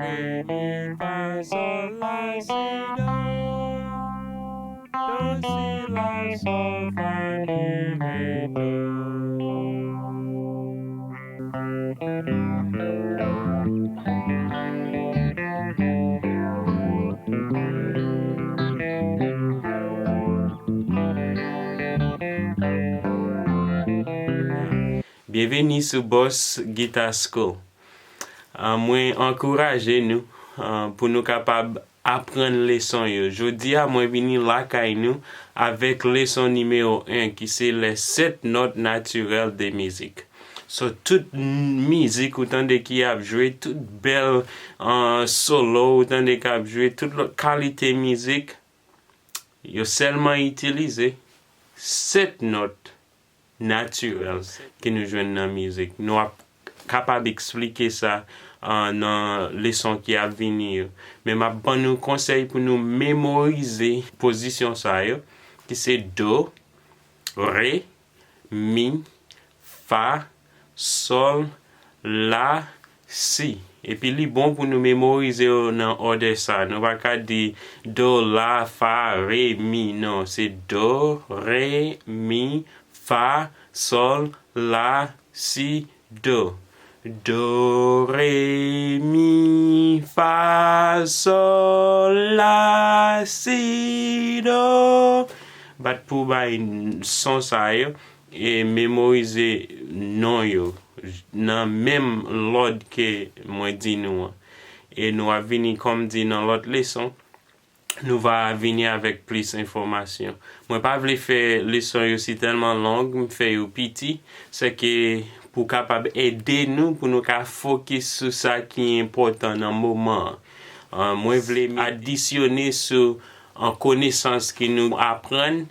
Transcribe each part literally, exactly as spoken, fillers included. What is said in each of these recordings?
Rè, mi, fa, sòl, la, si, do. Do, si, la, sòl, fa, mi, re, do. Byenveni sou Boss Guitar School. Ah, mwen ankouraje nou, ah, pou nou kapab aprann leson yo. Jodi a, mwen vini lakay nou avèk leson nimewo en, ki se les sept notes naturelles de musique. So, tout m-, mizik ou tande ki ap jwe, tout bèl, ah, solo ou tande k ap jwe, tout lòt kalite mizik, yo sèlman itilize sèt nòt natirèl ke nou jwenn nan mizik. Nou ap kapab eksplike sa, ah, nan leson ki ap vini yo. Men m ap ban nou konsèy pou nou memorize pozisyon sa yo, ki se do, re, mi, fa, sòl, la, si. Epi li bon pou nou memorize yo nan òdè sa. Nou pa ka di do, la, fa, re, mi. Non, se do, re, mi, fa, sòl, la, si, do. Do, re, mi, fa, sòl, la, si, do. Bat pou bay son sa yo e memorize non yo nan menm lòd ke mwen di nou an. E nou ap vini, kòm di nan lòt leson, nou va vini avèk plis enfòmasyon. Mwen pa vle fè leson yo si tèlman long, m fè yo piti, se ke pou kapab ede nou, pou nou ka fokis sou sa ki enpòtan nan moman an. Ah, mwen vle adisyone sou an konesans ke nou aprann.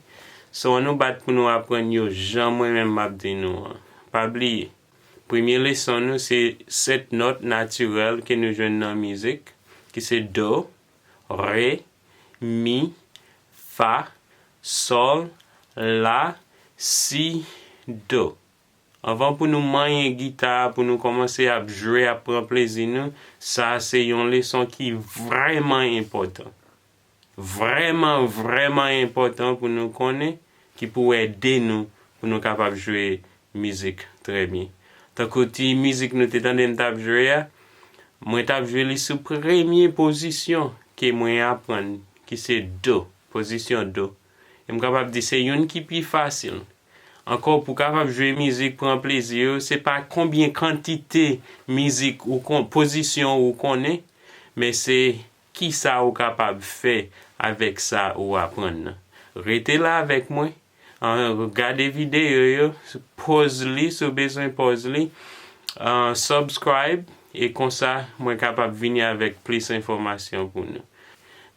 So, ann nou bat pou nou aprann yo jan mwen menm m ap di nou an. Pa bliye, premye leson nou se sèt nòt natirèl ke nou jwenn nan mizik, ki se do, re, mi, fa, sòl, la, si, do. Anvan pou nou manyen gita a, pou nou kòmanse ap jwe, ap pran plezi nou, sa se yon leson ki vrèman enpòtan. Vrèman, vrèman enpòtan pou nou konnen, ki pou ede nou, pou nou kapab jwe mizik trè byen. Tankou ti mizik nou te tande m t ap jwe a, mwen t ap jwe li sou premye pozisyon ke mwen aprann, ki se do, pozisyon do. E m kapab di se youn ki pi fasil. Ankò, pou kapab jwe mizik, pran plezi yo, se pa konbyen kantite mizik ou kon-, pozisyon ou konnen, men se kisa ou kapab fè avèk sa ou aprann nan. Rete la avèk mwen, ah, gade videyo yo, pòz li si w bezwen pòz li, ah, subscribe, e konsa mwen kapab vini avèk plis enfòmasyon pou nou.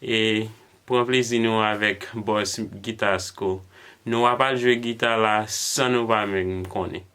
E pran plezi nou avèk Boss Guitar School. Nou ap al jwe gita la san nou pa menm konnen.